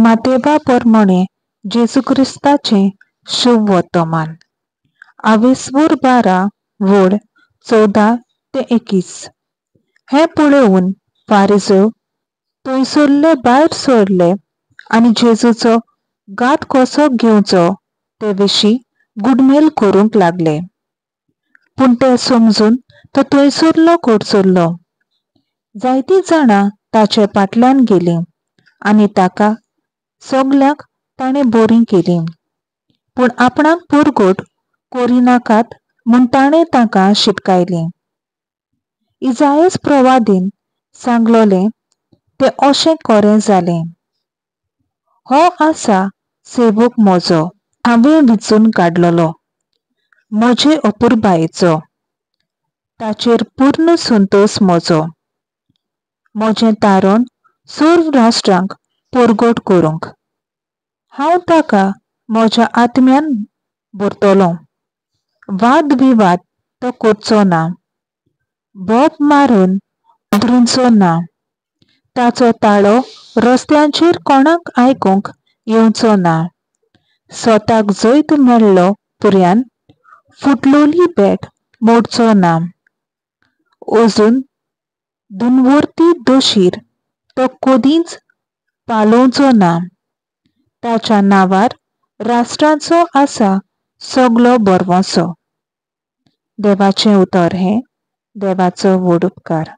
मातेवा पोरमोणें जेजू क्रिस्ताचें शुभ वर्तमान. आवेस्वूर 12 वोळ 14 ते 21. हें पळोवन फारिजेव थंयसरले भायर सरले आनी जेजूचो घात कसो घेवचो ते विशीं गुडमेल करूंक लागले. पूण ते समजून तो थंयसरलो कडसरलो. जायतीं जाणां ताचे फाटल्यान गेलीं आनी ताका सगल्यांक ताणें बरीं केलीं. पूण आपणाक पुरगट करिनाकात म्हूण ताणें तांकां शिटकायलीं. इजायस प्रवादीन सांगलोलें तें अशें खरें जालें. हो आसा सेवक म्हजो, हांवें विंचून काडलेलो, म्हजे अपुरबायेचो, ताचेर पूर्ण संतोश म्हजो. म्हजें तारण सर्व राष्ट्रांक परगट करूंक हांव ताका म्हज्या आत्म्यान भरतलो. वाद विवाद तो करचो ना, बोब मारून उदरुचो ना, ताचो ताळो रस्त्यांचेर कोणाक आयकूंक येवचो ना. स्वताक जैत मेळ्ळो पुर्यान फुटलोली भेट मोडचो ना. अजून दुनवर्ती दोशीर तो कदींच पालोवचो ना. ताच्या नांवार राष्ट्रांचो आसा सगलो भरवंसो. देवाचें उतर हें देवाचो व्हड उपकार.